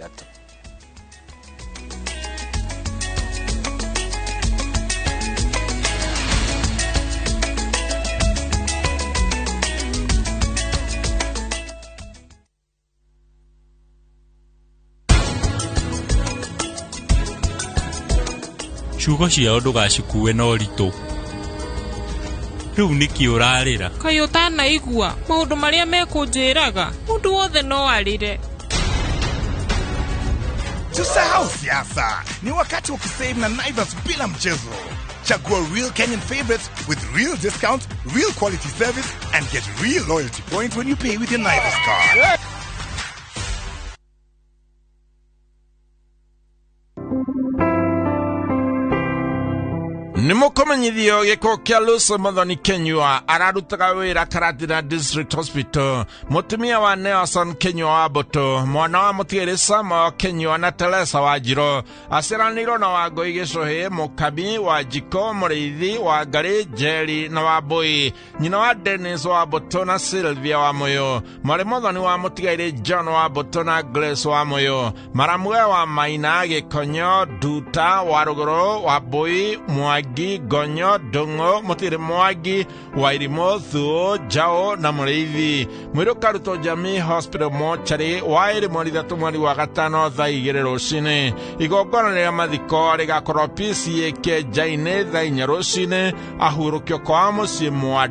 3. Ciugo ciao ndũgacikue na ũritũ. Rĩu nĩkĩ ũrarĩra? Kaĩ ũtanaigua maũndũ marĩa mekũnjĩraga? Mũndũ wothe no arĩre. Tusahau siasa, ni wakati wa kusave na Naivas bila mchezo. Chagua real Kenyan favorites with real discount, real quality service, and get real loyalty points when you pay with your Naivas card. Nĩ mũkũmenyithio gĩko kĩa Lucy Muthoni Kenyua ararutaga wĩra Karatina District Hospital, mũtumia wa Nelson Kenyua wa Mbũtũ, mwana wa mũtigĩrĩ Samuel Kenyua na Teresa wa Njiro, aciaranĩirwo na Wangũi Gĩcũhĩ, Mũkami wa Njiko, Mũrĩithi wa Ngarĩ, Njeri na wa Mbũi, nyina wa Dennis wa Mbũtũ na Sylvia wa Mũyũ, mwarĩ Muthoni wa mũtigairĩ John wa Mbũtũ na Grace wa Mũyũ, Maramwe wa Maina, Gĩkonyo, Nduta wa Rũgũrũ wa Mbũi, Mwangi, Gonyo, Ndũng'ũ, Mũtigĩrĩ Mwangi, Wairimũ, Thuũ, Njaũ na Mũrĩithi. Mwĩrĩ ũkarutwo Jamii Hospital mochari wa ĩrĩ mweri 3 mweri wa 5 thaa 2 rũcinĩ. Igongona rĩa mathiko rĩgakorwo PCA Njainĩ thaa 4 rũcinĩ, ahurũkio kwa mũciĩ mwa